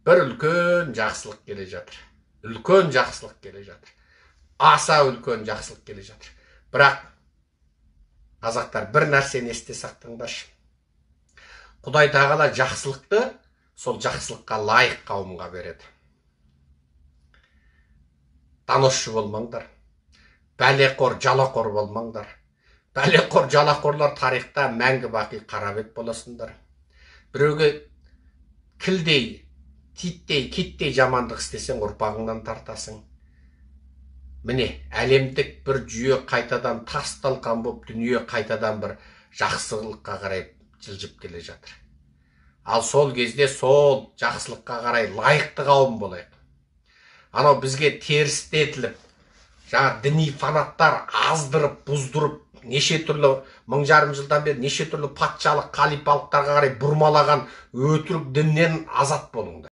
Бір үлкен жақсылық келе жатыр. Үлкен жақсылық келе жатыр. Аса үлкен жақсылық келе жатыр. Бірақ қазақтар, бір нәрсені есте сақтаңдаршы. Құдай тағала жақсылықты сол жақсылыққа лайық қауымға береді. Доносшы болмаңдар. Бәлеқор, жалақор болмаңдар. Бәлеқор, жалақорлар тарихта мәңгі бақи қарабет боласыңдар. Біреуге кілдей, титтей, киттей жамандық істесең, ұрпағыңнан тартасың. Міне, әлемдік бір жүйе қайтадан тас талқан болып, дүние қайтадан бір жақсылыққа қарай жылжып келе жатыр. Ал сол кезде сол жақсылыққа қарай лайықты қауым болайық. Анау бізге терістетіліп, жаңа діни фанаттар аздырып, бұздырып, неше түрлі 1500 жылдан бері неше түрлі патшалық, қалипалықтарға қарай бұрмалаған өтірік діннен азат болыңдар.